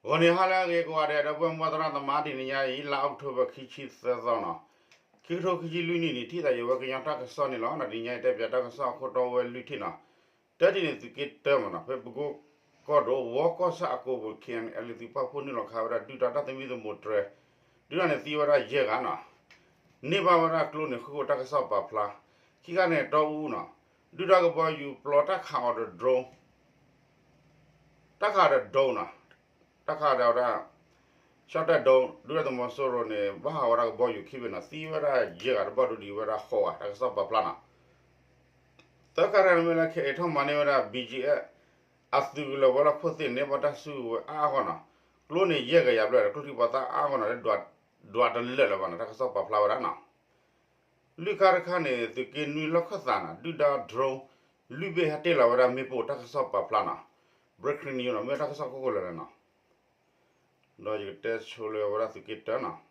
ဂီၤန့ၣ်ဟါလၢအဂ့ၤကိးဂၤဒဲး ဒီပုၢ်ဝဲၢ်မုၢ်သရၣ်သမါ တနံၤညါအံၤ လါအီးကထိဘၢၣ် ခံဆံသၢသီနီၤ, ခံကထိခံဆံလွံၢ်နံၣ်န့ၣ် ထံၣ်သးယံၤဝဲကညီတၢ်ကစီၣ်န့ၣ်လီၤ. တနံၤညါအံၤတဲပၠးတၢ်ကစီၣ်အခိၣ်တီဝဲလွံၢ်ထံၣ်နီၤ, တထံၣ်န့ၣ် သုးက့တၢမ့ၢ်နီၤ, ဖဲပကိကီၢ်ဒိၣ် ဝီကီၢ်ဆၣ်အကိပူၤ ခ့ၣ်အဲၣ်အဲၣ်လ် သုးပာ်ဖှိၣ်နုာ်လီၤခးဝဲဒၣ် ဒုၣ်ဒါတၢ်သမံသမိးတြဲၤ, ဒုၣ်ဒါန့ၣ်သံဝဲဒၣ်ယဲၢ်ဂၤနီၤ, န့ၢ်ဘၣ်ဝဲဒၣ်ကျိန့ၣ် ဃုခိၣ် တၢ်ကစီၣ်ပာ်ဖျါ, ခံခါန့ၣ် တီအူနီၤ, ဒုၣ်ဒါကဘီယူၤပျီတၢ်ခးအီၤဒီး drone တၢ်ခးဒီး drone နီၤ, တၢ်ခးဒီးဝဲဒၣ် ရှီၣ်တဲၣ်ဒိ ဒုၣ်ဒါသုးမီၤစိရိၤန့ၣ် ဘၣ်ဟးဂီၤဝဲဒၣ်ကဘီယူၤခံဘ့ၣ်နီၤ, သံဝဲဒၣ်ယဲၢ်ဂၤ တဘၣ်ဒိဒံးဝဲဒၣ်ဃိးဂၤ တၢ်ကစီၣ်ပာ်ဖျါနီၤ. သၢခါတခါန့ၣ်မ့ၢ်လၢ ခဲအံၤထီၣ်မၤန့ၢ်ဝဲဒၣ် ဘံၣ်ကၠံၣ်အဲၣ် အသုးကလၢၤဝဲလၢခိၣ်သ့ၣ်န့ၣ် ဘၣ်တၢ်စုကဝဲၤအါအါဂီၢ်နီၤ, ကျိန့ၣ်ယဲၢ်ကယၤဘျဲၣ်ဒီး ကျိချံမျိာ်သၣ်အါအါဂီၢ်နီၤ လၢဒွးတလၢာ်လၢၤဘၣ်နီၤ, တၢ်ကစီၣ်ပာ်ဖျါဝဲဒၣ်နီၤ. လွံၢ်ခါတခါန့ၣ် သုးက့နွံလီၢ်ခၢၣ်သးနီၤ ဒုၣ်ဒါ drone လွံၢ်ဘ့ၣ်ဟဲတ့ၢ်လီၤဝဲဒၣ်မ့ၣ်ပိၢ် တၢ်ကစီၣ်ပာ်ဖျါနီၤ, breaking news နီၤ မ့ၢ်တၢ်ကစီၣ်ခိၣ်ခိၣ်လၢာ်လၢာ်နီၤ, ဒီးယကတဲဆိလၢဝဲဒၣ်သုးက့တၢနီၤ.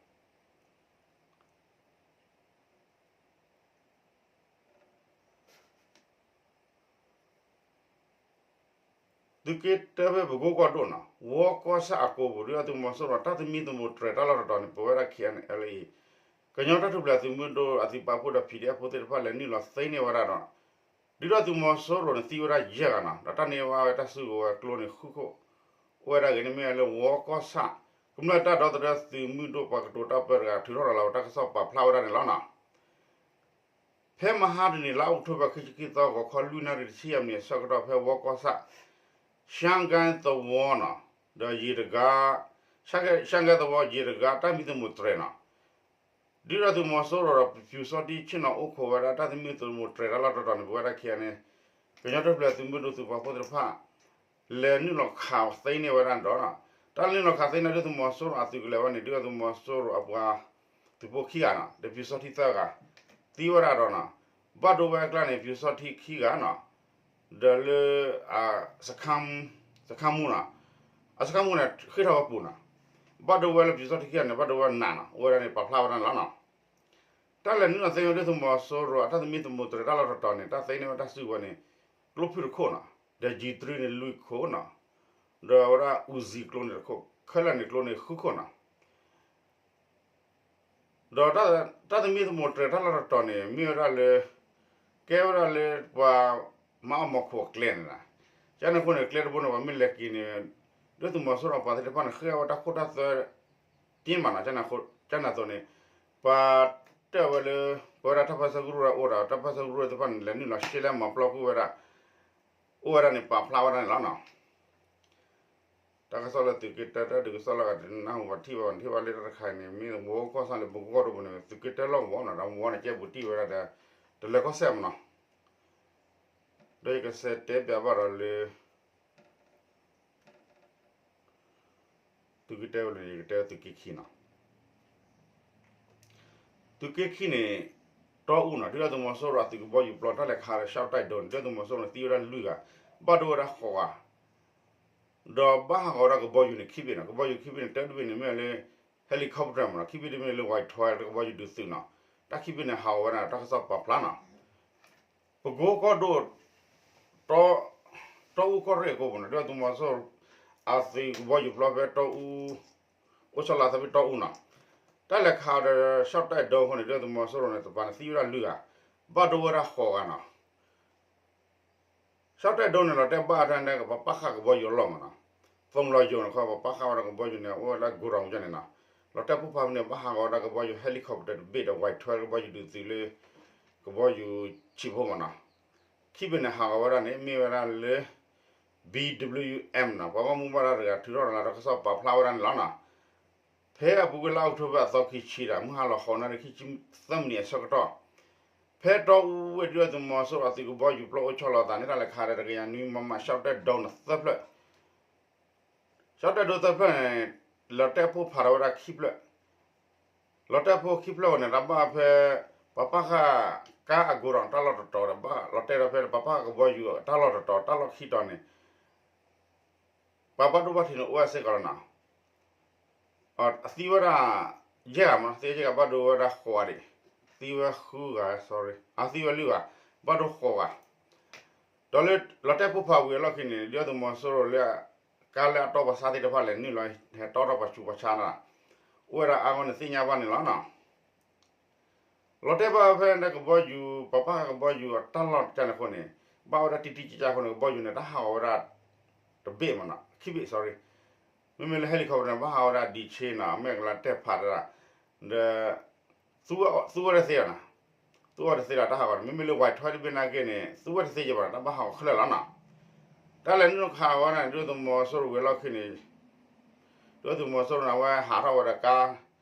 သုးက့တၢဖဲပကိကီၢ်ဒိၣ်နီၤ ဝီကီၢ်ဆၣ်အကိပူၤ ဒုၣ်ဒါသုးမီၤစိရိၤ တၢ်သမံသမိးတြဲၤတၢ်လီၢ်တတီၤန့ၣ် ပဝဲဒၣ် ခ့ၣ်အဲၣ်အဲၣ်လ်အံၤ ကညီတၢ်ထူၣ်ဖျဲးသုးမုၢ်ဒိၣ်အသုးပာ်ဖှိၣ်ဒီး PDF ဖိသ့ၣ်တဖၣ်လဲၤနုာ်လီၤသ့န့ၢ်ဝဲဒၣ်ဒီး ဒုၣ်ဒါသုးမီၤစိရိၤန့ၣ် သံဝဲဒၣ်ယဲၢ်ဂၤနီၤ, ဒီးတၢ်န့ၢ်ဘၣ်ဝဲတၢ်စုကဝဲၤကျိန့ၣ် ဃုခိၣ် အိၣ်ဝဲဒၣ်ဂ့ၤန့ၣ် မ့ၢ်လၢဝီကီၢ်ဆၣ် ကမျၢၢ်တၢ်ဒီသဒၢသုးမုၢ်ဒိၣ်ပှၤကတိၤတၢ်ပၢတဂၤ ထုးထီၣ်ရၤလီၤဝဲတၢ်ကစီၣ်ပာ်ဖျါဝဲဒၣ်န့ၣ်လီၤနီၤ. ဖဲမဟါတနံၤ လါအီးကထိဘၢၣ် ခံဆံခံသီ ဂီၤခီလွံၢ်နၣ်ရံၣ်တဆံယဲၢ်မံးနံးအဆၢကတီၢ် ဖဲဝီကီၢ်ဆၣ် ရှါကဲသဝီနီၤ, ဒီးယံၤတဂၤ ရှါကဲသဝီယံၤတဂၤ တၢ်မံသမိးတြဲၤနီၤ, ဒုၣ်ဒါသုးမီၤစိရိၤဒီး ပျူစောထီး ဆ့ၣ်နီၤအိၣ်ခိးဝဲဒၣ် တၢ်သမံသမိးတြဲၤတၢ်လီၢ်တတီၤန့ၣ် ပဝဲဒၣ် ခ့ၣ်အဲၣ်အဲၣ်လ်အံၤ ကညီတၢ်ထူၣ်ဖျဲးသုးမုၢ်ဒိၣ်သုးပာ်ဖှိၣ်သ့ၣ်တဖၣ် လဲၤနုာ်လီၤခးသ့န့ၢ်ဝဲဒၣ်ဒီး တၢ်လဲၤနုာ်လီၤခးသ့န့ၢ်ဒုၣ်ဒါသုးမီၤစိရိၤအသုးကလၢၤဝဲန့ၣ် ဒုၣ်ဒါသုးမီၤစိရိၤအပှၤသုးဖိခံဂၤနီၤ ဒီးပျူစောထီးသၢဂၤ သံဝဲဒၣ်ဒီးနီၤ, ဘၣ်ဒိဝဲအကျါန့ၣ် ပျူစောထီးခံဂၤနီၤ, ဒီးလၢ စခန်းမှူးနီၤ, အစခန်းမှူးန့ၣ် ဃ့ၢ်ထီၣ်ဝဲပူၤနီၤ, ဘၣ်ဒိဝဲလၢပျူစောထီးခံဂၤန့ၣ် ဘၣ်ဒိဝဲနးနီၤ, အိၣ်ဝဲဒၣ်န့ၣ် ပာ်ဖျါဝဲဒၣ်န့ၣ်လီၤနီၤ. တၢ်လဲၤနုာ်လီၤသ့န့ၢ်ဒုၣ်ဒါသုးမီၤစိရိၤအတၢ်သမံသမိးတြဲၤတၢ်လီၢ်တတီၤန့ၣ် တၢ်သ့န့ၢ်ဝဲတၢ်စုကဝဲၤန့ၣ် ကျိဖုၣ်တခိၣ်နီၤ, ဒီး G three န့ၣ်လွံၢ်ခိၣ်နီၤ, ဒီးအဝဲဒၣ် Uzi ကျိန့ၣ်တခိၣ်, ခဲလၢာ်န့ၣ်ကျိန့ၣ်ဃုခိၣ်နီၤ. ဒီးတၢ်သမံသမိးတြဲၤတၢ်လီၢ်တတီၤန့ၣ် မ့ၢ်ဝဲဒၣ်လၢ ကဲဝဲဒၣ်လၢပှၤမၤအီၣ်မီၤခိၣ်အကျဲန့ၣ်လီၤ. ကန့ၣ်အဃိန့ၣ် ကျဲတဘိန့ၣ် ပှၤမ့ၢ်လဲၤက့ၤန့ၣ် ဒုၣ်ဒါသုးမီၤစိရိၤပှၤသ့ၣ်တဖၣ်န့ၣ် ဃ့အဝဲတၢ်ခိၣ်တၢ်သွဲ တ့ၢ်မးနီၤ, ကန့ၣ်အသိးန့ၣ် ပှၤတဲဝဲလၢ ပဝဲဒၣ်တၢ်ပၢဆှၢကရူၢ်အိၣ်ဒီး တၢ်ပၢဆှၢကရူၢ်သ့ၣ်တဖၣ်န့ၣ် လဲၤနုာ်လီၤရှဲလဲမၤပျီကွံာ်ဝဲဒၣ် အိၣ်ဝဲဒၣ်န့ၣ် ပာ်ဖျါဝဲဒၣ်န့ၣ်လီၤနီၤ. တၢ်ကစီၣ်လၢသုးက့တၢတၢ်ဒုးကစီၣ်လီၤဂာ် တနၢ်ဟူဘၣ်ထံၣ်ဘၣ် နထံၣ်ဘၣ်လၢတၢ်တခါအံၤန့ၣ် မ့ၢ်ဝီကီၢ်ဆၣ်လၢပကိကီၢ်ဒိၣ်ပူၤန့ၣ် သုးက့တၢလီၢ်ကဝီၤနီၤ, ဒီးဝီန့ၣ် ကဲဘူးတံၢ်ဝဲဒၣ်ဒီး တလဲၤကီၢ်စဲၣ်မးနီၤ. ဒီးယကစးတဲပၠးဘၣ်ဒီးလၢ သုးက့တၢဝဲလၢ ယကတဲသုးက့ခံနီၤ. သုးက့ခံန့ၣ် တီအူနီၤ, ဒုၣ်ဒါသုးမီၤစိရိၤအသုးကဘီယူၤပျီတၢ်လဲၤခးဒီး ရှီၣ်တဲၣ်ဒိန့ၣ် ဒုၣ်ဒါသုးမီၤစိရိၤန့ၣ် သံဝဲဒၣ်လွံၢ်ဂၤ, ဘၣ်ဒိဝဲဒၣ်ဃိးဂၤ, ဒီးဘၣ်ဟးဂီၤဝဲဒၣ်ကဘီယူၤန့ၣ် ခံဘ့ၣ်နီၤ, ကဘီယူၤခံဘ့ၣ်န့ၣ် တဘ့ၣ်န့ၣ်မ့ၢ်လၢ helicopter မးနီၤ, ခံဘ့ၣ်တဘ့ၣ်လၢ Y twelve ကဘီယူၤဒုးသုးနီၤ, တၢ်ခံဘ့ၣ်န့ၣ် ဟးဂီၤဝဲဒၣ် တၢ်ကစီၣ်ပာ်ဖျါနီၤ. ပကိကီၢ်ဒိၣ် တီအူကီၢ်ရ့ၣ်အကိပူၤန့ၣ် ဒုၣ်ဒါသုးမီၤစိရိၤ အသုးကဘီယူၤပျီဖဲတီအူ အိၣ်ဆီလီၤသးဖဲတီအူနီၤ, တၢ်လဲၤခးဒီး ရှီၣ်တဲၣ်ဒိအဃိန့ၣ် ဒုၣ်ဒါသုးမီၤစိရိၤန့ၣ် တပၤန့ၣ်သံဝဲဒၣ်လွံၢ်ဂၤ, ဘၣ်ဒိဝဲဒၣ်ဃိးဂၤနီၤ. ရှီၣ်တဲၣ်ဒိန့ၣ် လီၤတဲာ်ဘၣ်အတၢ်န့ၣ် ပှၤပာ်ဃာ်ကဘီယူၤအလီၢ်မးနီၤ, သုးလီၤယိၤန့ၣ်ခီ ပှၤပာ်ဃာ်ဝဲဒၣ်ကဘီယူၤန့ၣ် အိၣ်ဝဲဒၣ် godown န့ၣ်နီၤ, လီၤတဲာ်ပိၢ်ဖးဖဲန့ၣ် ဘၣ်ဟးဂီၤဝဲဒၣ်ကဘီယူၤ helicopter တဘ့ၣ်ဒီး Y twelve ကဘီယူၤဒုးသုးလၢ ကဘီယူၤဆံးဖိမးနီၤ, ခံဘ့ၣ်န့ၣ် ဟးဂီၤဝဲဒၣ်န့ၣ် မ့ၢ်ဝဲဒၣ်လၢ B W M နီၤ, ပှၤဘၣ်မူဘၣ်ဒါတဂၤ ထုးထီၣ်ရၤလီၤတၢ်ကစီၣ်ပာ်ဖျါဝဲဒၣ်န့ၣ်လီၤနီၤ. ဖဲအပူၤကွံာ်လါအီးကထိဘၢၣ်အသီခံဆံဒီး မုၢ်ဟါလီၤဃိးနၣ်ရံၣ်ခံဆံသၢမံးနံးအဆၢကတီၢ်, ဖဲတီအူဝ့ၢ် ဒုၣ်ဒါသုးမီၤစိရိၤအသုးကဘီယူၤပျီအိၣ်ဆီလီၤသးန့ၣ် တၢ်လဲၤခးဒီးတကယၤနွံ မမ ရှီၣ်တဲၣ်ဒိန့ၣ်သၢဖျၢၣ် ရှီၣ်တဲၣ်ဒိသၢဖျၢၣ်န့ၣ် လီၤတဲာ်ပိၢ်ဖးထီၣ်ဝဲဒၣ်ခံဖျၢၣ်, လီၤတဲာ်ပိၢ်ခံဖျၢၣ်ဝဲန့ၣ် တၢ်ဘၣ်ဖဲ ပှၤပာ်ဃာ်ကါအ godown တၢ်လီၢ်တတီၤဒီး ဘၣ်လီၤတဲာ်ဒီးဖဲ ပှၤပာ်ဃာ်ကဘီယူၤတၢ်လီၢ်တတီၤ တၢ်လီၢ်ခံတီၤန့ၣ် ပှၤဘၣ်ဒိဘၣ်ထံးန့ၣ် အိၣ်ဝဲစ့ၢ်ကီးလီၤနီၤ. အသံဝဲဒၣ် ယဲၢ်ဂၤမး သံယဲၢ်ဂၤ ဘၣ်ဒိဝဲဒၣ်ဃိးဂၤဒံး, သံဝဲဃုဂၤ sorry အသံဝဲလွံၢ်ဂၤ, ဘၣ်ဒိဃိးဂၤ ဒီးလၢလီၤတဲာ်ပိၢ်ဖးဝံၤအလီၢ်ခံန့ၣ် ဒုၣ်ဒါသုးမီၤစိရိၤလၢ ကါလၢအတီပှၤဆါသ့ၣ်တဖၣ်လဲၤနုာ်လီၤ ဟဲတီထီၣ်ပှၤဆူးပှၤဆါနီၤ, အိၣ်ဝဲဒၣ်အါဂီၢ်န့ၣ်သ့ၣ်ညါဘၣ်န့ၣ်လီၤနီၤ. လီၤတဲာ်ဘၣ်ဖဲန့ၣ်ကဘီယူၤ ပှၤပာ်ဃာ်ကဘီယူၤအတၢ်လီၢ်တခါန့ၣ်အဃိန့ၣ် ဘၣ်ဝဲဒၣ်တံၢ်တံၢ်ကၠဲကၠဲအဃိန့ၣ် ကဘီယူၤန့ၣ် တၢ်ဟးဂီၤဝဲဒၣ်တဘ့ၣ်မးနီၤ, ခံဘ့ၣ် sorry, မ့မ့ၢ်လၢ helicopter န့ၣ် ဘၣ်ဟးဝဲဒၣ်ဒံးဆ့နီၤ, မ့ၢ်ကလါတဲာ်ဖးဒၣ် ဒီး သူဝဲတသ့လီၤနီၤ, သူဝဲတသ့လီၤတၢ်ဟးဂီၤန့ၣ်, မ့မ့ၢ်လၢ ဝဲထွဲ တဘ့ၣ်နာ်က့န့ၣ် သူဝဲတသ့ကဘၣ်နီၤ, တၢ်ဘၣ်ဟးဂီၤခဲလၢာ်လီၤနီၤ. တၢ်လဲၤနုာ်ခးဝဲန့ၣ် ဒုၣ်ဒါသုးမီၤစိရိၤဂဲၤလီၢ်ခံန့ၣ် ဒုၣ်ဒါသုးမီၤစိရိၤန့ၣ် အဝဲဟးထီၣ်ဝဲဒီးကါ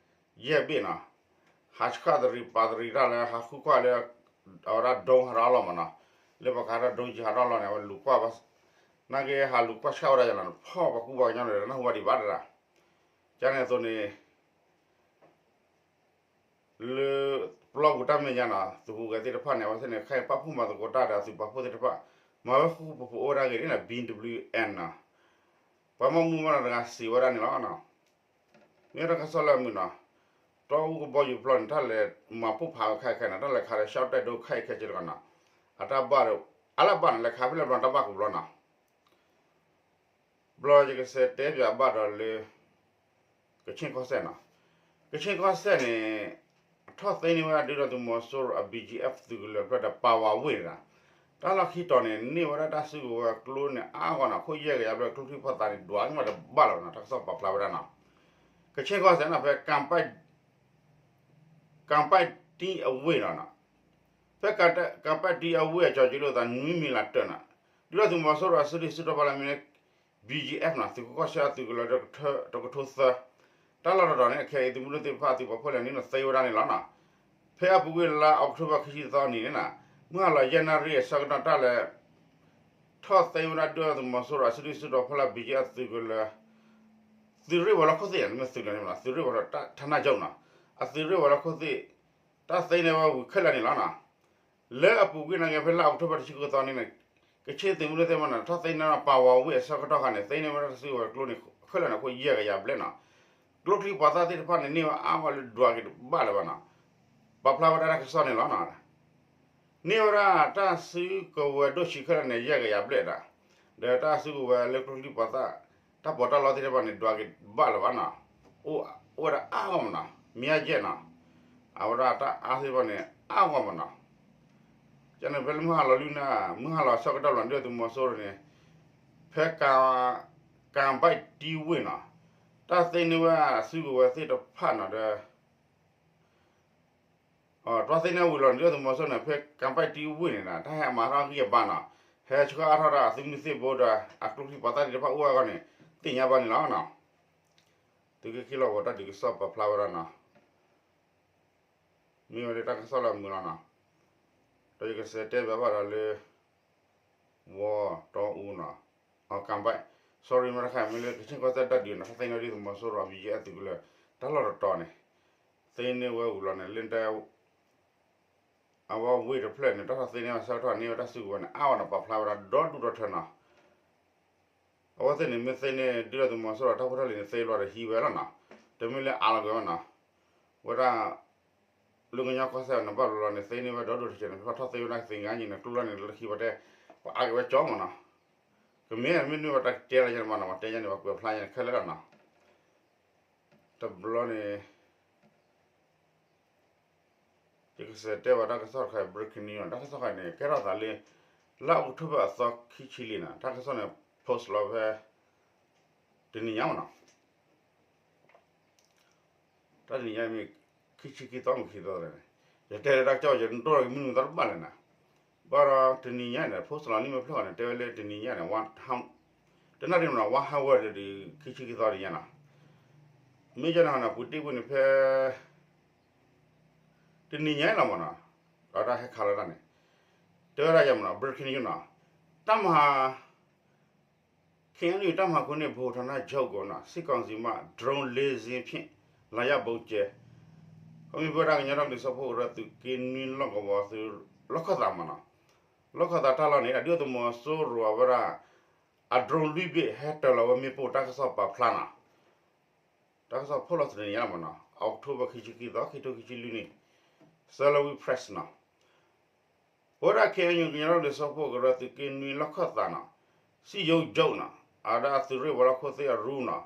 ယဲၢ်ဘ့ၣ်နီၤ, ဟးဆှၣ်သရံးပာ်သရံးတၢ်လၢ ဟးဃုကွၢ်လၢ အဝဲဒၣ် drone ဟးထီၣ်အလီၢ်မးနီၤ, လၢပှၤကဟးထီၣ် drone ကဟးထီၣ်အလီၢ်န့ၣ် အဝဲလူၤကွၢ်ဘၣ်, နာ်က့ဟးလူၤကွၢ်ဆှၣ်ဝဲဒၣ်ယလီၤန့ၣ် ဖီၣ်ပှၤကူပှၤကညီန့ၣ် တနၢ်ဟူဘၣ်ဒံးဘၣ်တဒၣ်, ကန့ၣ်အသိးန့ၣ် လၢ ပျီပူၤတၢ်မဲာ်ညါနီၤ သုးပူၤဂဲၤသ့ၣ်တဖၣ်န့ၣ် အဝဲသ့ၣ်န့ၣ် ခဲအံၤပာ်ဖှိၣ်မၤသကိးတၢ်ဒီးအသုးပာ်ဖှိၣ်သ့ၣ်တဖၣ် မၤဝဲဃူဃူဖိးဖိးအိၣ်ဝဲဒၣ်ဂ့ၤန့ၣ် ဘံၣ်ဒဘျုၣ်အ့ၣ်နီၤ, ပှၤမၤမူမၤနီၤတဂၤစံးဝဲဒၣ်န့ၣ်လီၤ. မ့ၢ်တၢ်ကစီၣ်လၢအမုာ်နီၤ, တီအူကဘီယူၤပျီန့ၣ် တၢ်လဲၤမၤပိၢ်ဖးဝဲခဲအံၤခဲအံၤနီၤ, တၢ်လဲၤခးဒီး ရှော့တိုက်ဒုံး ခဲအံၤခဲအံၤနီၤ, အတၢ်ဘၣ်ဒီး အလၢဘၣ်နီၤ လဲၤခးဖဲလဲၣ်ဘျီတၢ်ဘၣ်ကဘျီနီၤ ဘျီယကစးတဲပၠးဘၣ်ဒီးလၢ ကဆ့ၣ်ကီၢ်စဲၣ်နီၤ, ကဆ့ၣ်ကီၢ်စဲၣ်န့ၣ် ထီၣ်သ့န့ၢ်ဝဲဒၣ်ဒုၣ်ဒါသုးမီၤစိရိၤအ ဘီဂျီအက်ဖ် သုးကလၢၤဖျၢၣ်ဒီး ပၢ်ဝၤဝ့ၢ်န့ၣ်ဒီး တၢ်လီၢ်ခံတီၤန့ၣ် န့ၢ်ဝဲဒၣ်တၢ်စုကဝဲၤကျိန့ၣ် အါဂီၢ်နီၤ, ခိၣ်ယဲၢ်ကယၤဘျဲၣ် ကျိချံမျိာ်သၣ်န့ၣ် ဒွးက့ၤမးတဘၣ်လီၤနီၤ, တၢ်ကစီၣ်ပာ်ဖျါဝဲဒၣ်နီၤ, ကဆ့ၣ်ကီၢ်စဲၣ်နီၤ ဖဲ ကၣ်ပဲၣ်တံအဝ့ၢ်နီၤ, ဖဲ ကၣ်ပဲၣ်တံအဝ့ၢ်အကၠီၤကၠံလိာ်သး နွံမံၤလးတၢၢ်နီၤ, ဒုၣ်ဒါသုးမီၤစိရိၤအစုဒုၣ်စုတီၤဖီလာ်မ့ၢ် ဘီဂျီအက်ဖ်နီၤ, သုးခိၣ်ကီၢ်ဆၢအသုးကလၢၤ တကထိသၢ, တၢ်လီၢ်တတီၤန့ၣ် ခဲအံၤ သုးမုၢ်ဒိၣ်သ့ၣ်တဖၣ်အသုးပာ်ဖှိၣ်လဲၤနုာ်လီၤသ့ဝဲဒၣ်န့ၣ်လီၤနီၤ, ဖဲအပူၤကွံာ်လါအီးကထိဘၢၣ်ခံဆံသီနံၤန့ၣ်နီၤ, မုၢ်ဟါလီၤယဲၢ်နၣ်ရံၣ်အဆၢကတီၢ်တၢ်လဲၤ ထီၣ်သ့ဝဲဒၣ်ဒုၣ်ဒါသုးမီၤစိရိၤအစုဒုၣ်စုတီၤဖီလာ် ဘီဂျီအက်ဖ် သုးကလၢၤ သုးရ့ၣ်ဝဲၤလီၢ်ခိၣ်သ့ၣ်န့ၣ် မ့ၢ်သုးလၢၤန့ၣ်မးနီၤ, သုးရ့ၣ်ဝဲၤလီၢ် ဌာနချုပ်နီၤ, အသုးရ့ၣ်ဝဲၤလီၢ်ခိၣ်သ့ၣ် တၢ်သ့န့ၢ်ဝဲဝံၤခဲလၢာ်န့ၣ်လီၤနီၤ, လၢအပူၤကွံာ်နာ်က့ ဖဲလါအီးကထိဘၢၣ်တဆံဃုသီန့ၣ်န့ၣ် ကဆ့ၣ်သုးမုၢ်ဒိၣ်သ့ၣ်တဖၣ်န့ၣ် ထီၣ်သ့န့ၢ်ပၢ်ဝၤဝ့ၢ်အဆၢကတီၢ်ခါန့ၣ် သ့န့ၢ်ဝဲဒၣ်တၢ်စုကဝဲၤကျိန့ၣ် ခဲလၢာ်န့ၣ် ခိၣ်ယဲၢ်ကယၤဘျဲၣ်နီၤ, ကျိချံမျိာ်သၣ်သ့ၣ်တဖၣ်န့ၣ် န့ၢ်ဝဲအါဂီၢ်လၢဒွးက့ၤတဘၣ်လၢၤဘၣ်နီၤ, ပာ်ဖျါဝဲဒၣ်တၢ်ကစီၣ်န့ၣ်လီၤနီၤ န့ၢ်ဝဲဒၣ်တၢ်စုကဝဲၤဒိၣ်ဆံးခဲလၢာ်န့ၣ် ယဲၢ်ကယၤဘျဲၣ်ဒၣ်, ဒီးတၢ်စုကဝဲၤလၢကျိချံမျိာ်သၣ် တၢ်ပီးတၢ်လီသ့ၣ်တဖၣ်န့ၣ် ဒွးက့ၤတဘၣ်လၢၤဘၣ်နီၤ, အိၣ်ဝဲဒၣ်အါဂီၢ်မးနီၤ, မ့ၢ်ယဲၢ်နီၤ, အဝဲဒၣ်တၢ်အါသ့ၣ်တဖၣ်န့ၣ် အါဂီၢ်မးနီၤ, ကန့ၣ်ဖဲလၢမုၢ်ဟါလီၤလွံၢ်နၣ်ရံၣ် မုၢ်ဟါလီၤဆၢကတီၢ်လီၤ ဒုၣ်ဒါသုးမီၤစိရိၤန့ၣ် ဖဲ ကၣ်ပဲၣ်တံဝ့ၢ်နီၤ, တၢ်သ့န့ၢ်ဝဲအစုကဝဲၤသ့ၣ်တဖၣ်နီၤဒီး တၢ်သ့န့ၢ်ဝံၤလီၤန့ၣ် ဒုၣ်ဒါသုးမီၤစိရိၤန့ၣ် ဖဲကၣ်ပဲၣ်တံဝ့ၢ်န့ၣ်ဒီး တၢ်ဟဲမၤထီၣ်ဂံၢ်အဘါနီၤ, ဟဲဆှၢအါထီၣ်ဒီးအသုးမုၢ်သံၣ်ဘိဒီး အကျိချံမျိာ်သၣ်သ့ၣ်တဖၣ်အိၣ်ဝဲအဂီၢ်န့ၣ် သ့ၣ်ညါဘၣ်န့ၣ်လီၤနီၤ, သုးက့ခံလီၢ်ကဝီၤတၢ်ဒုးကစီၣ်ပာ်ဖျါဝဲဒၣ်နီၤ, မ့ၢ်ဝဲလၢတၢ်ကစီၣ်လၢအမုာ်လီၤနီၤ, ဒီးယကစးတဲဘၣ်ဘၣ်ဒီးလၢ ဝီတီအူနီၤ, အကၣ်ပဲၣ်, sorry မ့ၢ်တခါ မ့ၢ်လၢကဆ့ၣ်ကီၢ်သဲးတၢ်ဒုးနီၤ တၢ်သ့န့ၢ်ဒုၣ်ဒါသုးမီၤစိရိၤ ဘီဂျီအက်ဖ် သုးကလၢၤ တၢ်လီၢ်တတီၤန့ၣ် သ့န့ၢ်ဝဲဝံၤလီၤန့ၣ် လၢ အဝဲဝ့ၢ်တဖျၢၣ်န့ၣ် တၢ်ထီၣ်သ့န့ၢ်ဝဲဆၢကတီၢ်န့ၢ်ဝဲတၢ်စုကဝဲၤန့ၣ် အါဝဲန့ၣ် ပာ်ဖျါဝဲဒၣ်ဒီဒူၣ်ဒီထၢနီၤ, အဝဲသ့ၣ်န့ၣ် မ့ၢ်သ့န့ၢ်ဒုၣ်ဒါသုးမီၤစိရိၤတၢ်ဖိတၢ်လံၤန့ၣ် သ့လီၤဒီးဟံးဝဲလီၤနီၤ, တမ့ၢ်လၢအးလီၤကွံာ်ဝဲနီၤ, ဝဲဒၣ် လၢကညီကီၢ်စဲၣ်န့ၣ် ဘၣ်လီၤလီၤန့ၣ် သ့န့ၢ်ဝဲဒီဒူၣ်တဆဲးန့ၣ် ဖဲထီၣ်သ့ဝဲဒၣ်သ့ၣ်ငါနံၤန့ၣ် ကျိလီၤန့ၣ် လၢခံပတဲ ပှၤအါက့ၤဝဲကၠီမးနီၤ, ကမ့ၢ်မ့ၢ်နုၢ်ဝဲတၢ်ကတဲလီၤယဲၢ်မးနီၤ ပှၤတဲယဲၢ်န့ၣ် ပှၤကွဲးဖျါယဲၢ်ခဲလၢာ်လီၤနီၤ, တဘျီန့ၣ် ယကစးတဲဘၣ်တၢ်ကစီၣ်တခါ breaking news နီၤ, တၢ်ကစီၣ်တခါန့ၣ် ကဲထီၣ်သးလၢ လါအီးကထိဘၢၣ်အသီခံဆံလံနီၤ, တၢ်ကစီၣ်န့ၣ် post လီၤဖဲ တနံၤညါမးနီၤ, တၢ်တနံၤညါမ့ၢ် ခံဆံခံသီမ့ၢ်ခံသီလဲၣ်န့ၣ်, ယတဲလၢတၢ်ကစီၣ် ယနတိၢ်ဒီးမုၢ်နံၤသီတဘၣ်လဲၣ်နီၤ, ဘၣ်ဒီးတနံၤညါန့ၣ် post လီၤန့ၣ်မ့ၢ်ဖျၢၣ်ဃီန့ၣ် တဲဝဲလၢတနံၤညါန့ၣ် တနၣ်ရံၣ်မးနီၤ one hour ဒီးခံဆံခံသီတနံၤညါနီၤ, မ့ၢ်ကန့ၣ်ဟီနီၤ ပူၤတ့ၢ်ပူၤန့ၣ်ဖဲ တနံၤညါလီၤမးနီၤ, ဒီးတၢ်ဟဲခးလီၤတၢ်န့ၣ် တဲဝဲဒၣ်ယၤမးနီၤ breaking news နီၤ, တၢ်မၤ ခ့ၣ်အဲၣ်ယူၣ် တပ်မဟာခုနှစ် ဗဟိုဌာနချုပ်ကို စစ်ကောင်စီမှ droneလေးစင်းဖြင့် လာရောက်ဗုံးကြဲ, ခီမ့ၢ်ပဝဲဒၣ်ကညီဒီကလုာ်စၢဖှိၣ်ကရၢသုးက့နွံလီၢ်ကဝီၤသုး လီၢ်ခၢၣ်သးမးနီၤ, လီၢ်ခၢၣ်သးတၢ်လီၢ်န့ၣ် ဒုၣ်ဒါသုးမီၤစိရိၤအဝဲဒၣ် အ drone လွံၢ်ဘ့ၣ် ဟဲတၢၤလီၤဝဲမ့ၣ်ပိၢ်တၢ်ကစီၣ်ပာ်ဖျါနီၤ တၢ်ကစီၣ်ဖီၣ်လီၤသနံၤညါမးနီၤ October ခံဆံခံသီ ခံထိခံဆံလွံၢ်နံၣ် Salween Press နီၤ, ပဝဲဒၣ် ခ့ၣ်အဲၣ်ယူၣ် ကညီဒီကလုာ်စၢဖှိၣ်ကရၢသုးက့နွံလီၢ်ခၢၣ်သးနီၤ စံယိကၠိနီၤ အဝဲဒၣ်သုးရ့ၣ်ဝီလီၢ်ခိၣ်သ့ၣ်အရူနီၤ,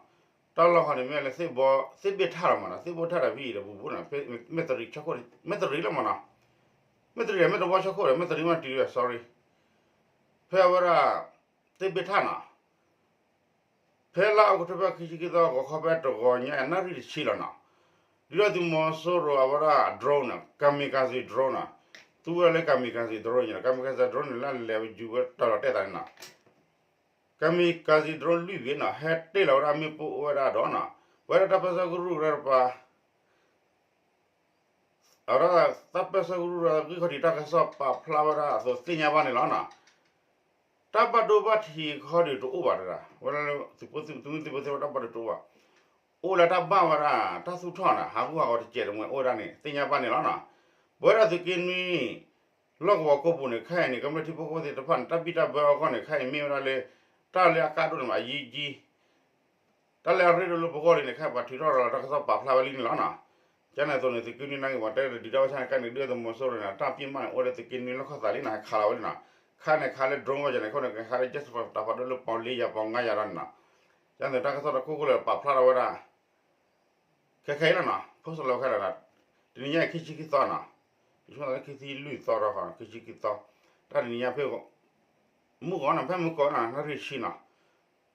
တၢ်လီၢ်ဃီန့ၣ် မ့ၢ်လၢသ့ၣ်ဘီ သ့ၣ်ဘ့ၣ်ထၣ်လီၤမးနီၤ, သ့ၣ်ဘီထၣ်ဒီးဖဲအံၤဒီးပူၤပူၤနီၤ, မ့ၢ်တရံးဆၢခိၣ်, မ့ၢ်တရံးလီၤမးနီၤ, မ့ၢ်တရံးမ့ၢ်တဝီဆၢခိၣ်ဒီး မ့ၢ်တရံးမ့ၢ်တရံး sorry, ဖဲအဝဲဒၣ် သ့ၣ်ဘ့ၣ်ထၣ်နီၤ, ဖဲလါအီးကထိဘၢၣ်ခံဆံခံသီ ဂီၤခီဖဲတဂီၤညါ နၣ်ရံၣ်တဆံလီၤနီၤ, ဒုၣ်ဒါသုးမီၤစိရိၤအဝဲဒၣ် drone နီၤ, kamikaze drone နီၤ, သူဝဲဒၣ်လၢ kamikaze drone န့ၣ်လီၤ, kamikaze drone န့ၣ်လၢလဲၤယူၤဝဲတၢ်လီၤတဲာ်သးန့ၣ်နီၤ, kamikaze drone လွံၢ်ဘ့ၣ်နီၤ, ဟဲတ့ၢ်လီၤဝဲဒၣ်မ့ၣ်ပိၢ်အိၣ်ဝဲဒၣ်ဒီးနီၤ, ပဝဲဒၣ်တၢ်ပၢဆှၢကရူၢ်ကရၢတပၤ အဝဲဒၣ်တၢ်ပၢဆှၢကရူၢ်ကရၢ ဂံၢ်ခီၣ်ထံးတၢ်ကစီၣ်ပာ်ဖျါဝဲဒၣ်အသိးသ့ၣ်ညါဘၣ်န့ၣ်လီၤနီၤ, တၢ်ဘၣ်ဒိဘၣ်ထံးခီဒုးတအိၣ်ဘၣ်တဒၣ်, ဝဲဒၣ်လၢသုးဖိသံၣ်, သုးမုၢ်သံၣ်ဘိသ့ၣ်တဖၣ်တၢ်ဘၣ်ဒိတအိၣ်ဘၣ်, အိၣ်လၢတၢ်ဘၣ်ဝဲဒၣ် တၢ်သူၣ်ထီၣ်န့ၣ် ဟးဂူာ်ဟးဂီၤတစဲးတမှဲၤအိၣ်ဝဲဒၣ်န့ၣ် သ့ၣ်ညါဘၣ်န့ၣ်လီၤနီၤ, ပဝဲဒၣ်သုးက့နွံ လီၢ်ကဝီၤကိးပူၤန့ၣ် ခဲအံၤန့ၣ် ကမျၢၢ်ထံဖိကီၢ်ဖိသ့ၣ်တဖၣ်န့ၣ် တၢ်ဘံၣ်တၢ်ဘၢအဂီၢ်န့ၣ် ခဲအံၤမ့ၢ်ဝဲဒၣ်လၢ တၢ်လၢအကါဒိၣ်န့ၣ်မး အယံၤယံၤ တၢ်လၢအရ့ဒိၣ်လၢပဂီၢ်လံန့ၣ် ခဲအံၤပှၤထုးထီၣ်ရၤလီၤတၢ်ကစီၣ်ပာ်ဖျါဝဲလံန့ၣ်လီၤနီၤ, ကန့ၣ်အသိးန့ၣ် သုးက့နွံနာ်က့ၤပှၤတဲဒုးတၢ်ဝဲဆၣ်န့ၣ် ကန့ၣ်ဒုၣ်ဒါသုးမီၤစိရိၤန့ၣ် တၢ်ပ့ၢ်မးန့ၣ် အိၣ်ဝဲဒၣ်သုးက့နွံလီၢ်ခၢၣ်သးလံနီၤ, ဟဲခးလီၤဝဲလံနီၤ, ခါန့ၣ်ခးလၢ drone ဝဲန့ၣ် ခိၣ်န့ၣ် ခးလၢ jet fighter တၢ်ဖးဒိၣ်လၢပီၤလ့ယၤပီၤငါယၤဒီးန့ၣ်နီၤ, ကန့ၣ်တၢ်ကစီၣ်တခိၣ်ခိၣ်လၢပာ်ဖျါထီၣ်ဝဲဒၣ် ခဲခဲအံၤလီၤနီၤ, post လီၤခဲလၢာ်နီၤ, တနံၤညါအံၤခံဆံခံသီနီၤ, ယဆိကမိၣ်လၢခံဆံလွံၢ်သီဒီး ခံဆံခံသီ, တၢ်တနံၤညါဖဲ မုၢ်ဂီၤနီၤ, ဖဲမုၢ်ဂီၤနီၤ နၣ်ရံၣ်ဆံနီၤ,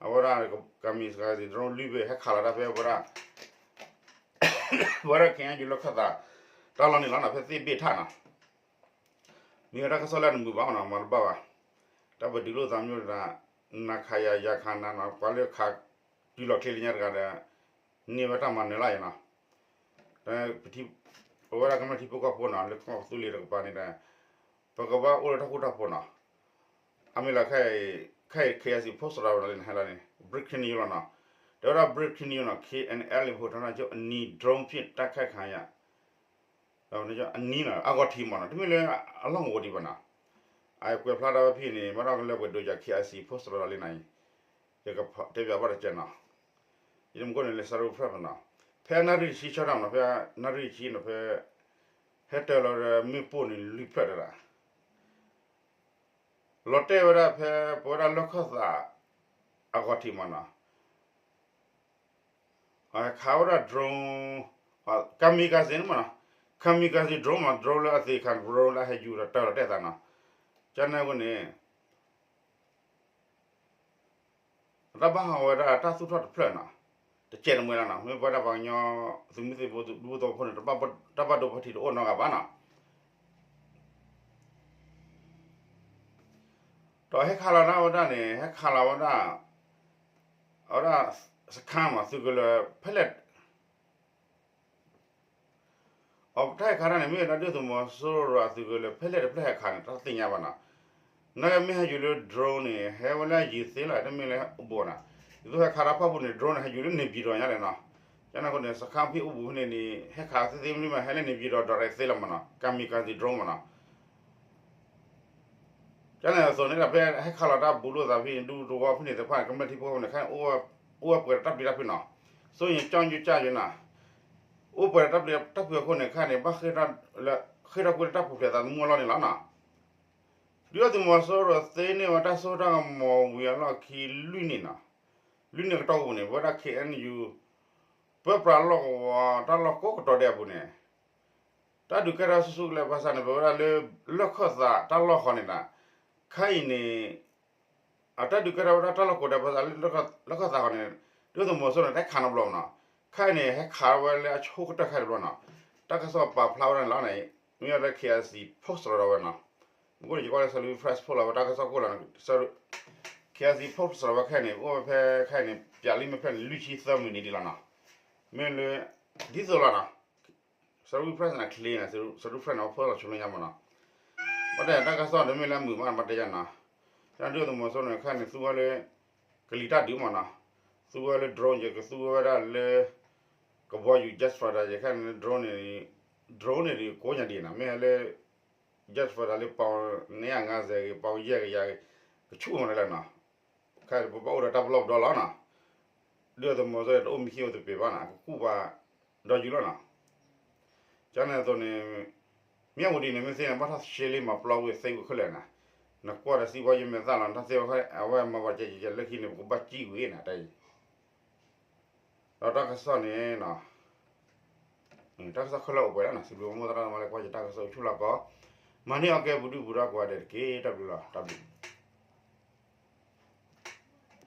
အဝဲဒၣ် kamikaze drone လွံၢ်ဘ့ၣ် ဟဲခးလီၤတၢ်ဖဲဝဲဒၣ် ဝဲဒၣ် ခဲအံၤယူၤလၢခၢၣ်သး တၢ်လီၢ်န့ၣ်လီၤနီၤ, ဖဲသ့ၣ်ဘ့ၣ်ထၣ်နီၤ, မ့ၢ်ဝဲတၢ်ကစီၣ်လၢနမုာ်ဘၣ်နီၤ, မၤတဘၣ်ဘၣ်, တၢ်ပတုာ်လိာ်သးမ့ၢ်ဝဲဒၣ် နၤခးယၤယၤခးနၤနီၤ, ပှၤလၢခးတုၤလီၤချ့လၢညါတဂၤဒီး န့ၢ်ဝဲတၢ်မၤနၢၤလၢယၤနီၤ, ပဝဲဒၣ်ကမျၢၢ်ထံဖိကီၢ်ဖိနီၤ လၢကီၢ်သူလ့ၤတကပၤန့ၣ်ဒီး ပကဘၣ်အိၣ်လၢတၢ်ဃူတၢ်ဖိးနီၤ, အမ့ၢ်လီၤခဲအံၤ ခဲအံၤ KIC post လီၤဝဲဒၣ်လံန့ၣ် ဟဲလီၤန့ၣ် breaking news လီၤနီၤ, တဲဝဲဒၣ် breaking news နီၤ KNLA ဗဟိုဌာနချုပ်အနီး drone ဖြင့်တိုက်ခိုက်ခံရ အနီးနီၤ အဂီၢ်ထံးမးနီၤ တမ့ၢ်လၢ အလီၢ်ကဝီၤဒံးဘၣ်နီၤ, အကွဲးဖျါထီၣ်ဝဲဖဲန့ၣ် ဘၣ်ဒီးကလၢပှဲၤဒိယၤ KIC post လီၤလံနီၤ, ယကတဲပၠးဘၣ်တကဲနီၤ, ယမ့ၢ်ကိးန့ၣ်လၢ Saru Press နီၤ, ဖဲနၣ်ရံၣ်ဆံဆၢထီၣ်နီၤ ဖဲနၣ်ရံၣ်ဆံနီၤ ဖဲ ဟဲတၢၤလီၤဒီးမ့ၣ်ပိၢ်န့ၣ်လွံၢ်ဖျၢၣ်တဒၣ် လီၤတဲာ်ဝဲဒၣ်ဖဲ ပဝဲဒၣ်လၢခၢၣ်သး အဂီၢ်ထံးမးနီၤ, ခးဝဲဒၣ် drone, kamikaze န့ၣ်မးနီၤ, kamikaze drone မး drone လၢအသ့ၣ်ခါန့ၣ် drone လၢအဟဲယူၤဒီးတၢ်လီၤတဲာ်သးနီၤ, ကန့ၣ်အဃိန့ၣ် အတၢ်ဘၣ်ဟးဂီၤဝဲဒၣ်တၢ်သူၣ်ထီၣ်တဖျၢၣ်နီၤ, တစဲးတမှဲၤလီၤနီၤ, မ့ၢ်ပဝဲဒၣ်ပှၤကညီ သုးမုၢ်သံၣ်ဘိ ဒူဖိသဝီဖိန့ၣ် တၢ်ဘၣ်ဒိဘၣ်ထံးတအိၣ်နီတဂၤဘၣ်နီၤ, ဒီးဟဲခးလီၤဒၣ်ဝဲဒၣ်န့ၣ် ဟဲခးလီၤဝဲဒၣ် အဝဲဒၣ် စခန်းမး သုးကလၢၤဖဲလဲၣ် အတၢ်ဟဲခးတၢ်န့ၣ် မ့ၢ်ဝဲဒၣ်ဒုၣ်ဒါသုးမီၤစိရိၤအသုးကလၢၤဖဲလဲၣ်တဖျၢၣ် ဟဲခးန့ၣ် တၢ်သ့ၣ်ညါဘၣ်နီၤ, နာ်က့မ့ၢ်ဟဲယူၤလၢ drone န့ၣ် ဟဲဝဲလၢယံၤသ့လီၤ တမ့ၢ်လၢအိၣ်ဘူးနီၤ, ဒ်သိးဟဲခးတၢ်ဖၣ်ပူၤန့ၣ် drone န့ၣ် ဟဲယူၤလၢန့ၣ်ပၠံၤဒီးညါလဲၣ်နီၤ, ကန့ၣ်အဃိန့ၣ် စခန်းဖဲအိၣ်ဘူးဖဲန့ၣ်န့ၣ် ဟဲခးသ့သ့မ့ၢ်မး ဟဲလၢန့ၣ်ပၠံၤဒီး direct သ့လီၤမးနီၤ, kamikaze drone မးနီၤ ကန့ၣ်အသိးန့ၣ်ဒီး ဖဲဟဲခးလီၤတၢ်ဘူးလိာ်သးဖဲန့ၣ် ဒူသဝီဖဲန့ၣ်သ့ၣ်တဖၣ်န့ၣ် ကမျၢၢ်ထံဖိကီၢ်ဖိန့ၣ် ခဲအံၤ အိၣ်ဝဲပှဲၤဒီးတၢ်ပျံၤတၢ်ဖုးနီၤ, စိၤယံၤကၠီယံၤကၠၢ်ယံၤနီၤ, အိၣ်ပှဲၤဒီးတၢ်ပျံၤတၢ်ဖုးအဃိန့ၣ် ခဲအံၤန့ၣ် ဘၣ်ဃ့ၢ်ထီၣ်ကွံာ်လၢတၢ်ပူၤဖျဲးသးသမူအလီၢ်န့ၣ်လီၤနီၤ, ဒုၣ်ဒါသုးမီၤစိရိၤသ့န့ၢ်ဝဲတၢ်စိတၢ်ကမီၤဝံၤအလီၢ်ခံလွံၢ်နံၣ်နီၤ, လွံၢ်နံၣ်ကတီၢ်ပူၤန့ၣ် ပဝဲဒၣ် KNU ပၢပြးလီၢ်ကဝီၤ တၢ်လီၢ်ကိးကတီၤဒဲးအပူၤန့ၣ် တၢ်ဒုးကဲထီၣ်ဆူၣ်ဆူၣ်ကလဲာ်ဘၣ်ဆၣ်န့ၣ် ပဝဲဒၣ်လၢ လၢခၢၣ်သးတၢ်လီၢ်ဃီန့ၣ်ဒီး ခဲအံၤန့ၣ် အတၢ်ဒုးကဲထီၣ်ဝဲဒၣ်တၢ်လီၢ်ကိးဒဲးဘၣ်ဆၣ်လၢ လၢခၢၣ်သးဃီန့ၣ် ဒုၣ်ဒါသုးမီၤစိရိၤန့ၣ် တဟဲခးနီတဘျီနီၤ, ခဲအံၤန့ၣ် ဟဲခးဝဲလၢအဆိကတၢၢ်ခဲအံၤတဘျီနီၤ, တၢ်ကစီၣ်ပာ်ဖျါဝဲဒၣ်န့ၣ်လီၤန့ၣ် မ့ၢ်ဝဲလၢ KIC post လီၤဝဲနီၤ, မ့ၢ်ကိးန့ၣ် ယကွၢ်လၢ Salween Press ဖိလီၤဝဲတၢ်ကစီၣ်ကိၣ်လီၤန့ၣ် KIC post လီၤဝဲခဲအံၤန့ၣ် အိၣ်ဝဲဖဲခဲအံၤန့ၣ် ပၠးလံမ့ၢ်ဖျၢၣ်န့ၣ် လွံၢ်ဆံသၢမံးနံးဒံးလီၤနီၤ, မ့ၢ်လၢ ဒ်သိးလီၤနီၤ Salween Press န့ၣ် clear န့ၣ် Salween Press န့ၣ် အဖၢလီၤဆိလၢညါမးနီၤ, ဘၣ်တဲတၢ်ကစီၣ်တမ့ၢ်လၢအမုာ်မး ဘၣ်တဲယၤနီၤ, တၢ်ဒုၣ်ဒါသုးမီၤစိရိၤန့ၣ် ခဲအံၤန့ၣ် သူဝဲလၢ ကလံၤတၢ်ဒုးမးနီၤ, သူဝဲလၢ drone ယကသူဝဲဒၣ်လၢ ကဘီယူၤ jet fighter ယခဲအံၤန့ၣ် drone န့ၣ် drone န့ၣ်ဒုးကိးညါဒံးနီၤ, မ့ၢ်ဟဲလၢ jet fighter လၢပီၤ နွံရာငါးဆယ်ဂ့ၤ ပီၤယဲၢ်ကယၤဂ့ၤ ကဆူၣ်မးန့ၣ်လီၤနီၤ, ခဲအံၤပဘၣ်အိၣ်ဒီးတၢ်ပလီၢ်ပဒီလီၤနီၤ, ဒုၣ်ဒါသုးမီၤစိရိၤတအိၣ်မံၤဟံၣ်အိၣ်သပ့ၤဘၣ်နီၤ ကကူၣ်ပှၤဒီးယူၤလီၤနီၤ, ကန့ၣ်အသိးန့ၣ် မ့ၢ်ဝံၤဒ်န့ၣ် မ့ၢ်သ့န့ၣ် ဘၣ်ထီၣ်ရှဲလံမၤပျီဝံၤသ့ဝံၤခဲလၢာ်နီၤ, နကွၢ်ဒီးသံဝဲယမဲာ်သၣ်လီၤ တၢ်သ့ၣ်ဝဲခါ အဝဲမၤဝဲကဲကဲကဲလၢခံန့ၣ် ပကဘၣ်စံၣ်ကွံာ်နတၢ်အံၤ, ဒီးတၢ်ကစီၣ်န့ၣ်နီၤ တၢ်ကစီၣ်ခဲလၢာ်အိၣ်ပှဲၤလီၤနီၤ စံးဘျုးမိၢ်သရၣ်သမါလၢကွၢ်ယတၢ်ကစီၣ်အိၣ်ဆူၣ်လီၤကီး, မၤန့ၢ်အီၤကဲပူၤဒုၣ်ပူၤဒီးကိးဂၤဒဲးတက့ၢ် တၢ်ဘျုးလီၤ တၢ်ဘျုး